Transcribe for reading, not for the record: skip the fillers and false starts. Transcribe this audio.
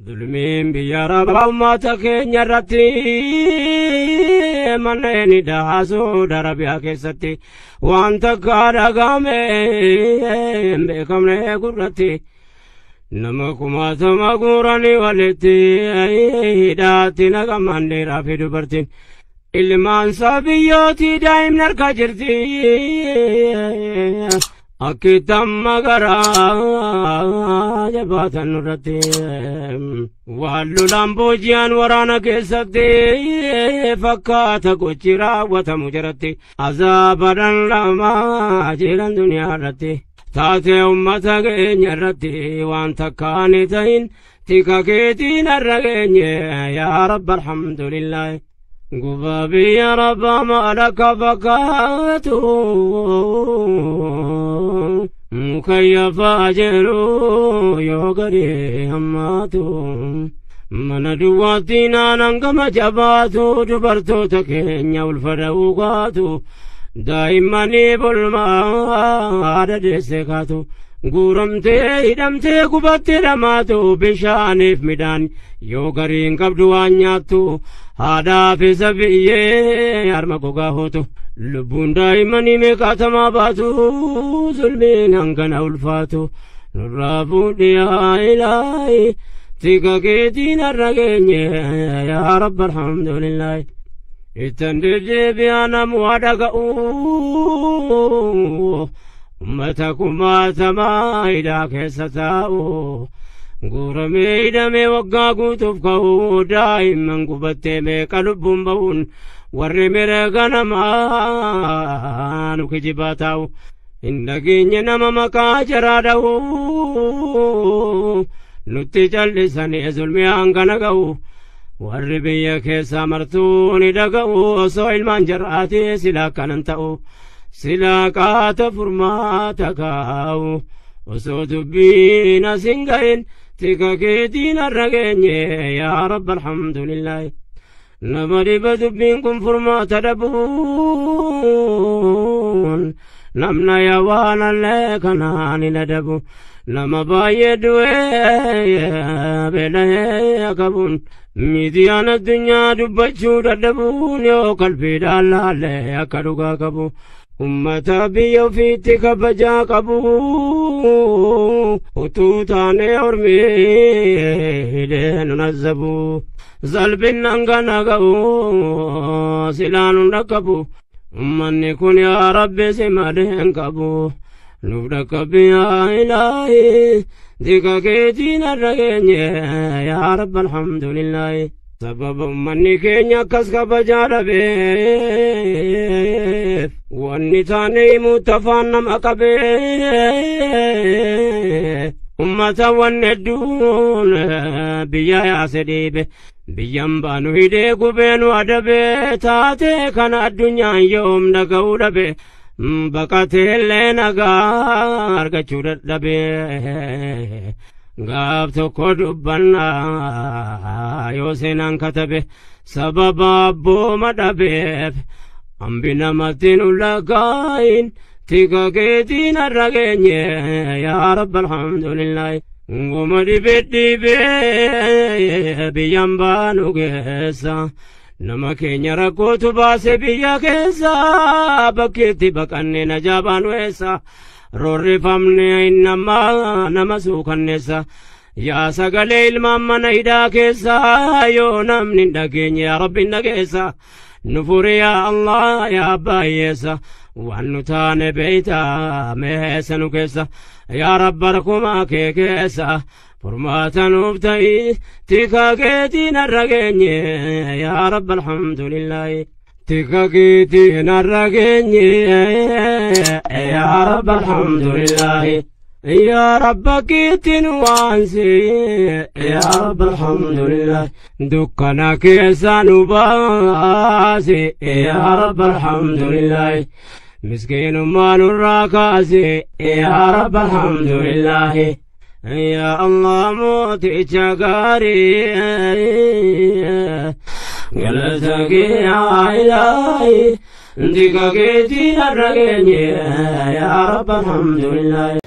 Zulmiin biyya arabaa uummata keenya irratti manneen hidhaa Suudi Arabiyaa keessatti waan takka dhagahame hin beekamne gurratti nama kumaatama guuranii walitti hidhaatti naqaman dhiiraa fi dubartiin ilmaan sabiyyootii daa'imni harka jirti. Akkitti amma garaa jabaatan nurratti waan lolaan booji'an waraana keessatti fakkaata gochi raawwatamu jiratti azaaba dhandhamaa jiran duniyaa irratti taatee ummata keenya irratti waan takkaan ta'in tika keetiin har'a geenye yaa rabba alhamdulillaahi. Gubaa biyya rabbaa maal akka fakkaatu mukayyafa jiru yoo gadi hammaatu mana duwwaatti naanan gama jabaatu dubartoota keenya ulfa da'uu kaatu daa'immanii bolmaa dadeesse kaatu guuramtee hidhamtee gubattee dhamaatu bishaaniif midhaan yoo gariin qabdu waan nyaattu haadhaaf isa biyyee harma gogaa hootu lubbuun daa'immanii meeqaatamaa baatu zulmiin hangana ulfaatu nurraa fuudhi yaa ilaahi tika keetiin har'a geenye yaa rabba alhamdulillaahi. Ittan deddeebi'aa namu haa dhaga'u ummata kumaatamaa hidhaa keessa taa'u guuramee hidhamee waggaa guutuuf ka'u daa'imman gubattee meeqa lubbuun ba'uun warri mirga namaa nu kijibaa taa'u hin dhageenye nama maqaa jaraa dha'u nutti callisanii zulmii hangana ga'u warri biyya keessaa martuu ni dhaga'u osoo ilmaan jaraatee silaa kanan ta'u silaa qaata furmaata kaa'u osoo dubbiin as hin ga'in tika keetiin har'a geenye yaa rabba alhamdulillaahi. Nama dhiba dubbiin kun furmaata dhabuun namna yaa waan allee kanaan hin adabu nama baay'ee du'ee beela'ee qabuun miidiyaan addunyaa dubbachuu dadhabuun yoo qalbiidhaan laallee akka dhugaa qabu ummata biyya ofiitti kabajaa qabu utuu taanee ormii hidhee nu nazzabu salphinaan kana ga'u silaa nu dhaqqabu ummanni kun yaa rabbi si malee hin qabu nuuf dhaqqabi yaa ilaahi tika keetiin har'a geenye yaa rabba alhamdulillaahi. Sababa ummanni keenya akkas kabajaa dhabeef wanni taane himuutti afaan nama qabee ummata wanni hedduun biyya yaase dhiibe biyyan baanu hidhee gubee nu adabee taatee kana addunyaan yoom dhaga'uu dhabe baqatee illee nagaa argachuu dadhabee. Gaaf tokko dubbannaa yoo seenaan katabe sababa abbooma dhabeef hambi namatti nu lakkaa'in tika keetiin har'a geenye yaa rabba alhamdulillaahi. Goma dhibee dhibee biyyan baanu keessa nama keenya rakkootu baase biyya keessa bakkeetti baqanne najaa baanu eessa. Roorrifamne nama nama suukanneessa yaa sagalee ilmaan mana hidhaa keessa yoo namni hin dhageenye yaa rabbi hin dhageessa nu furi yaa Allah yaa abbaa hiyyeessa waan nu taane beeytaa meessa nu keessa yaa rabba harkumaa kee keessa furmaata nuuf ta'i tika keetiin har'a geenye yaa rabba alhamdulillaahi. Tika keetiin har'a geenye yaa rabba alhamdulillaahi. Yaa rabba keetiin waansi yaa rabba alhamdulillaahi. Dukkana keessa nu baasi yaa rabba alhamdulillaahi. Miskiinummaa nurraa kaasi yaa rabba alhamdulillaahi. Yaa Allah mooticha gaarii galata kee yaa ilaahi tika keetiin har'a geenye yaa rabba alhamdulillaahi.